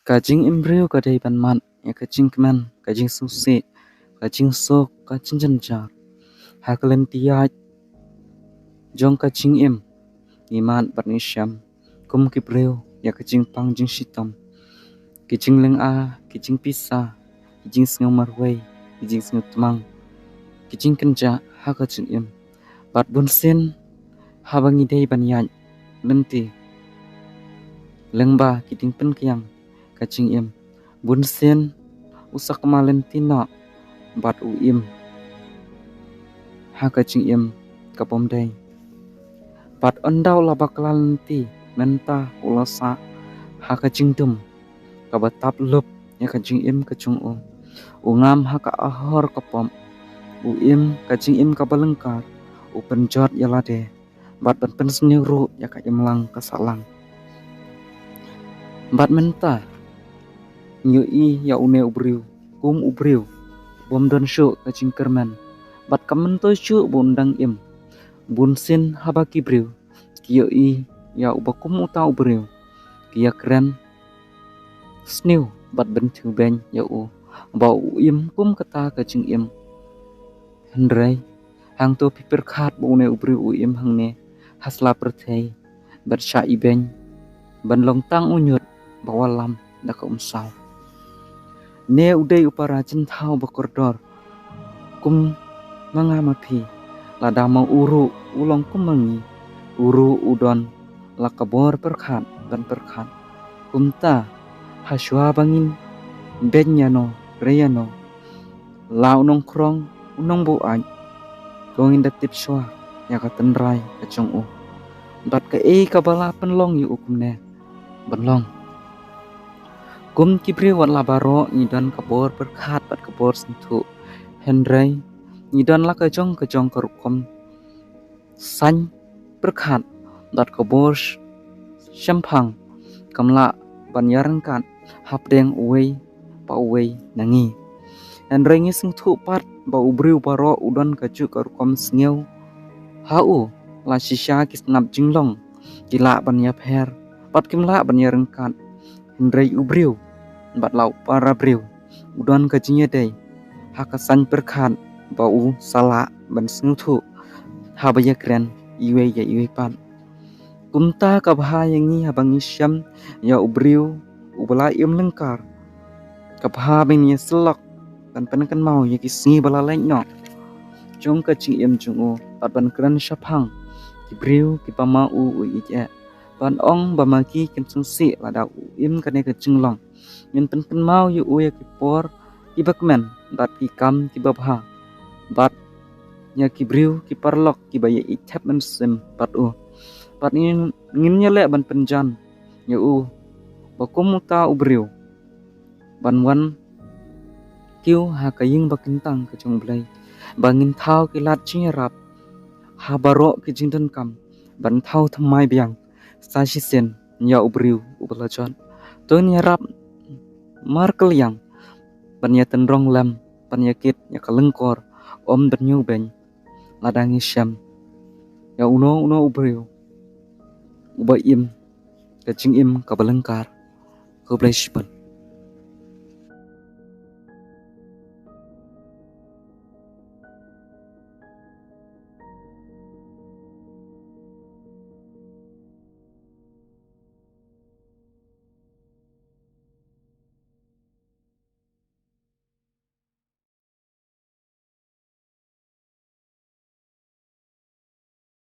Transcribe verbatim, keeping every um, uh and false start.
Ka jingim briew ka dei ban mad ïa ka jingkmen, ka jingsngewsih, ka jingsuk, ka jingjynjar. Ha ka lynti ïaid jong ka jingim, ngi mad bad ngi shem kum ki briew ïa ka jingpang jingshitom, ki jinglynga, ki jingpisa, ki jingsngew marwei, ki jingsngew tmang, ki jingkynjah ha ka jingim. Bad bunsien haba ngi dei ban ïaid lynti lyngba ki jingpynkiang ka jingim, bunsien u sakma lynti noh bad u im ha ka jingim ka bym dei. Bad ynda u la bakla lynti, mynta u la sah ha ka jingdum kaba tap lup ïa ka jingim ka jong u. U ngam ha ka ahor ka pop, u im ka jingim kaba lyngkar, u pynjot ïa lade bad ban pynsniew ruh ïa ka imlang ka sahlang. Bad mynta ngi ïohi ïa une u briew kum u briew bym don shuh ka jingkyrmen, bad kam myntoi shuh ba un dang im. Bunsien haba ki briew ki ïohi ïa uba kum uta u briew, ki ïakren sniew bad bynthiew beiñ ïa u ba u im kum kata ka jingim. Hynrei hangto phi pyrkhat ba une u briew u im hangne ha sla pyrthei bad shah ibeiñ ban long tang u ñiut ba wallam da ka umsaw. Ne u dei u para jingthaw ba kordor kum ma nga ma phi, lada ma u ruh u long kum ma ngi, u ruh u don la ka bor pyrkhat ban pyrkhat. Kumta ha shuwa ba ngin beiñ ïano re ïano, la u nongkhrong u nongbuaid, to ngin da tip shuwa ïa ka tynrai ka jong u bad kaei kaba la pynlong ïa u kumne ban long. Kum ki briew wat la baroh ngi don ka bor pyrkhat bad ka bor sngewthuh, hynrei ngi don la ka jong ka jong ka rukom saiñ pyrkhat bad ka bor shemphang kam lah ban ïaryngkat hapdeng uwei pa uwei na ngi. Hynrei ngi sngewthuh pat ba u briew baroh u don kajuh ka rukom sngew. Ha u la shisha ki sngap jinglong ki lah ban ïapher bad kim lah ban ïaryngkat, hynrei u briew bad la u para briew u don ka jingïadei ha ka saiñ pyrkhat ba u sa lah ban sngewthuh haba ïakren iwei ïa iwei pat. Kumta ka bha ïa ngi haba ngi shem ïa u briew uba la im lyngkar, ka bha ba ngin ïasyllok ban pynkynmaw ïa ki sngi ba la leit noh jong ka jingim jong u bad ban kren shaphang ki briew kiba ma u u ïeit eh, ban ong ba ma ki kin sngewsih lada u im kane ka jinglong. Ngin pynkynmaw ïa u ïa ki por kiba kmen bad ki kam kiba bha bad ïa ki briew ki paralok kiba ïa ïeit thep mynsiem bad u. Bad ngin, ngin ïaleh ban pynjan ïa u ba kum uta u briew ban wan kiew ha ka ïing ba kyntang ka jong U Blei, ba ngin thaw ki lad jingïarap ha baroh ki jingdonkam, ban thaw thymmai biang sa shisien ïa u briew uba la jot. To ngin ïarap markylliang ban ïatynrong lem, ban ïakit ïa ka lyngkor, ym ban ïoh beiñ lada ngi shem ïa uno uno u briew uba im ka jingim kaba lyngkar. Khublei shibun.